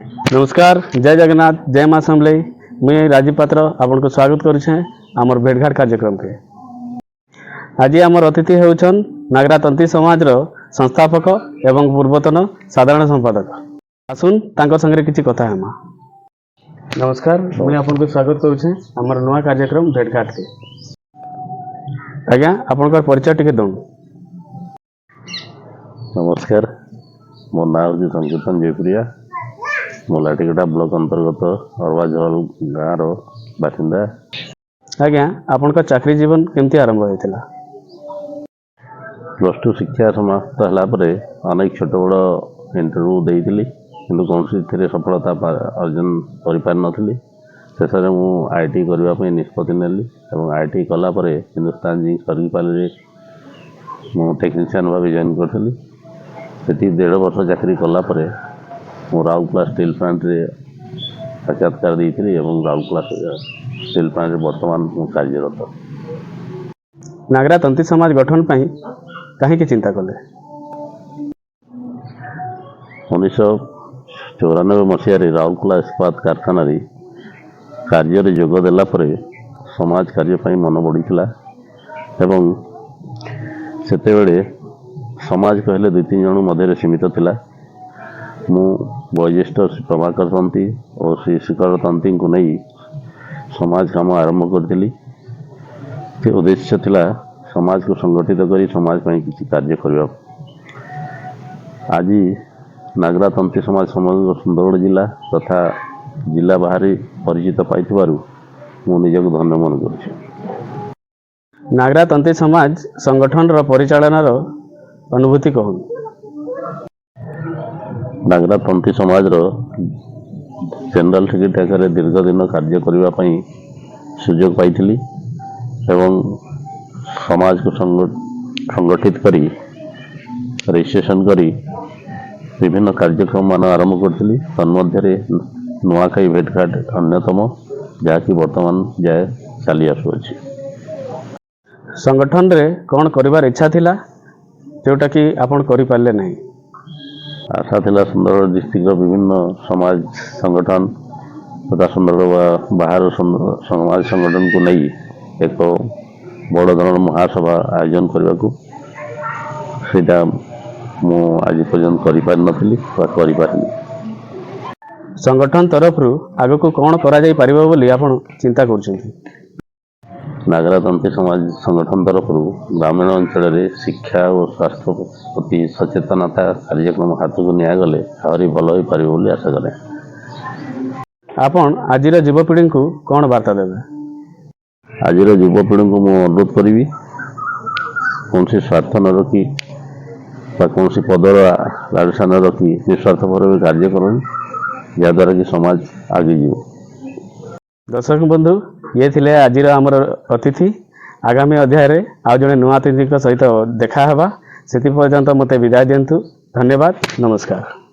ନମସ୍କାର, ଜୟ ଜଗନ୍ନାଥ, ଜୟ ମା ସମଲେଇ। ମୁଇଁ ରାଜୀବ ପାତ୍ର ଆପଣଙ୍କୁ ସ୍ୱାଗତ କରୁଛେଁ ଆମର ଭେଟଘାଟ କାର୍ଯ୍ୟକ୍ରମକେ। ଆଜି ଆମର ଅତିଥି ହେଉଛନ୍ ନାଗରା ତନ୍ତୀ ସମାଜର ସଂସ୍ଥାପକ ଏବଂ ପୂର୍ବତନ ସାଧାରଣ ସମ୍ପାଦକ। ଆସୁନ୍, ତାଙ୍କ ସାଙ୍ଗରେ କିଛି କଥା ହେମା। ନମସ୍କାର, ମୁଇଁ ଆପଣଙ୍କୁ ସ୍ୱାଗତ କରୁଛେଁ ଆମର ନୂଆ କାର୍ଯ୍ୟକ୍ରମ ଭେଟଘାଟକେ। ଆଜ୍ଞା, ଆପଣଙ୍କର ପରିଚୟ ଟିକେ ଦଉନ୍। ନମସ୍କାର, ମୋ ନାଁ ହେଉଛି ସଂକୀର୍ତ୍ତନ ଜୟପ୍ରିୟା। ମୁଁ ଲାଠିକଟା ବ୍ଲକ ଅନ୍ତର୍ଗତ ଅରବାଝଲ ଗାଁର ବାସିନ୍ଦା। ଆଜ୍ଞା, ଆପଣଙ୍କ ଚାକିରି ଜୀବନ କେମିତି ଆରମ୍ଭ ହୋଇଥିଲା? +2 ଶିକ୍ଷା ସମାପ୍ତ ହେଲା ପରେ ଅନେକ ଛୋଟ ବଡ଼ ଇଣ୍ଟରଭ୍ୟୁ ଦେଇଥିଲି, କିନ୍ତୁ କୌଣସିଥିରେ ସଫଳତା ଅର୍ଜନ କରିପାରିନଥିଲି। ଶେଷରେ ମୁଁ IT କରିବା ପାଇଁ ନିଷ୍ପତ୍ତି ନେଲି ଏବଂ IT କଲା ପରେ ହିନ୍ଦୁସ୍ତାନ ଜିଙ୍କ ସରିପାଲିରେ ମୁଁ ଟେକ୍ନିସିଆନ୍ ଭାବେ ଜଏନ୍ କରିଥିଲି। ସେଠି ଦେଢ଼ ବର୍ଷ ଚାକିରି କଲା ପରେ ମୁଁ ରାଉରକେଲା ଷ୍ଟିଲ୍ ପ୍ଲାଣ୍ଟରେ ସାକ୍ଷାତକାର ଦେଇଥିଲି ଏବଂ ରାଉରକେଲା ଷ୍ଟିଲ୍ ପ୍ଲାଣ୍ଟରେ ବର୍ତ୍ତମାନ ମୁଁ କାର୍ଯ୍ୟରତ। ନାଗରା ତନ୍ତୀ ସମାଜ ଗଠନ ପାଇଁ କାହିଁକି ଚିନ୍ତା କଲେ? 1994 ମସିହାରେ ରାଉରକେଲା ଇସ୍ପାତ କାରଖାନାରେ କାର୍ଯ୍ୟରେ ଯୋଗ ଦେଲା ପରେ ସମାଜ କାର୍ଯ୍ୟ ପାଇଁ ମନ ବଢ଼ିଥିଲା ଏବଂ ସେତେବେଳେ ସମାଜ କହିଲେ ଦୁଇ ତିନି ଜଣ ମଧ୍ୟରେ ସୀମିତ ଥିଲା। ମୁଁ ବୟୋଜ୍ୟେଷ୍ଠ ଶ୍ରୀ ପ୍ରଭାକର ତନ୍ତୀ ଓ ଶ୍ରୀ ଶିଖର ତନ୍ତୀଙ୍କୁ ନେଇ ସମାଜ କାମ ଆରମ୍ଭ କରିଥିଲି। ସେ ଉଦ୍ଦେଶ୍ୟ ଥିଲା ସମାଜକୁ ସଂଗଠିତ କରି ସମାଜ ପାଇଁ କିଛି କାର୍ଯ୍ୟ କରିବା। ଆଜି ନାଗରା ତନ୍ତୀ ସମାଜ ସମଗ୍ର ସୁନ୍ଦରଗଡ଼ ଜିଲ୍ଲା ତଥା ଜିଲ୍ଲା ବାହାରେ ପରିଚିତ ପାଇଥିବାରୁ ମୁଁ ନିଜକୁ ଧନ୍ୟ ମନେ କରୁଛି। ନାଗରା ତନ୍ତୀ ସମାଜ ସଂଗଠନର ପରିଚାଳନାର ଅନୁଭୂତି କହୁନ୍। ନାଗରା ତନ୍ତୀ ସମାଜର ଜେନେରାଲ ସେକ୍ରେଟାରୀ ଆକାରରେ ଦୀର୍ଘ ଦିନ କାର୍ଯ୍ୟ କରିବା ପାଇଁ ସୁଯୋଗ ପାଇଥିଲି ଏବଂ ସମାଜକୁ ସଂଗଠିତ କରି, ରେଜିଷ୍ଟ୍ରେସନ କରି ବିଭିନ୍ନ କାର୍ଯ୍ୟକ୍ରମ ମାନ ଆରମ୍ଭ କରିଥିଲି। ତନ୍ମଧ୍ୟରେ ନୂଆଖାଇ ଭେଟଘାଟ ଅନ୍ୟତମ, ଯାହାକି ବର୍ତ୍ତମାନ ଯାଏ ଚାଲି ଆସୁଅଛି। ସଂଗଠନରେ କ'ଣ କରିବାର ଇଚ୍ଛା ଥିଲା, ଯେଉଁଟାକି ଆପଣ କରିପାରିଲେ ନାହିଁ? ଆଶା ଥିଲା ସୁନ୍ଦରଗଡ଼ ଡିଷ୍ଟ୍ରିକ୍ଟର ବିଭିନ୍ନ ସମାଜ ସଂଗଠନ ତଥା ସୁନ୍ଦରଗଡ଼ ବାହାର ସମାଜ ସଂଗଠନକୁ ନେଇ ଏକ ବଡ଼ ଧରଣର ମହାସଭା ଆୟୋଜନ କରିବାକୁ। ସେଇଟା ମୁଁ ଆଜି ପର୍ଯ୍ୟନ୍ତ କରିପାରିନଥିଲି ବା କରିପାରିନି। ସଂଗଠନ ତରଫରୁ ଆଗକୁ କ'ଣ କରାଯାଇ ପାରିବ ବୋଲି ଆପଣ ଚିନ୍ତା କରୁଛନ୍ତି? ନାଗରା ତନ୍ତୀ ସମାଜ ସଂଗଠନ ତରଫରୁ ଗ୍ରାମୀଣ ଅଞ୍ଚଳରେ ଶିକ୍ଷା ଓ ସ୍ୱାସ୍ଥ୍ୟ ପ୍ରତି ସଚେତନତା କାର୍ଯ୍ୟକ୍ରମ ହାତକୁ ନିଆଗଲେ ଆହୁରି ଭଲ ହୋଇପାରିବ ବୋଲି ଆଶା କରେ। ଆପଣ ଆଜିର ଯୁବପିଢ଼ିଙ୍କୁ କ'ଣ ବାର୍ତ୍ତା ଦେବେ? ଆଜିର ଯୁବପିଢ଼ିଙ୍କୁ ମୁଁ ଅନୁରୋଧ କରିବି, କୌଣସି ସ୍ୱାର୍ଥ ନ ରଖି ବା କୌଣସି ପଦର ଲାଳସା ନ ରଖି ନିସ୍ୱାର୍ଥପର ଭାବେ କାର୍ଯ୍ୟ କରନ୍ତୁ, ଯାହାଦ୍ୱାରା କି ସମାଜ ଆଗେଇ ଯିବ। ଦର୍ଶକ ବନ୍ଧୁ, ଇଏ ଥିଲେ ଆଜିର ଆମର ଅତିଥି। ଆଗାମୀ ଅଧ୍ୟାୟରେ ଆଉ ଜଣେ ନୂଆ ଅତିଥିଙ୍କ ସହିତ ଦେଖା ହେବା। ସେଥି ପର୍ଯ୍ୟନ୍ତ ମୋତେ ବିଦାୟ ଦିଅନ୍ତୁ। ଧନ୍ୟବାଦ, ନମସ୍କାର।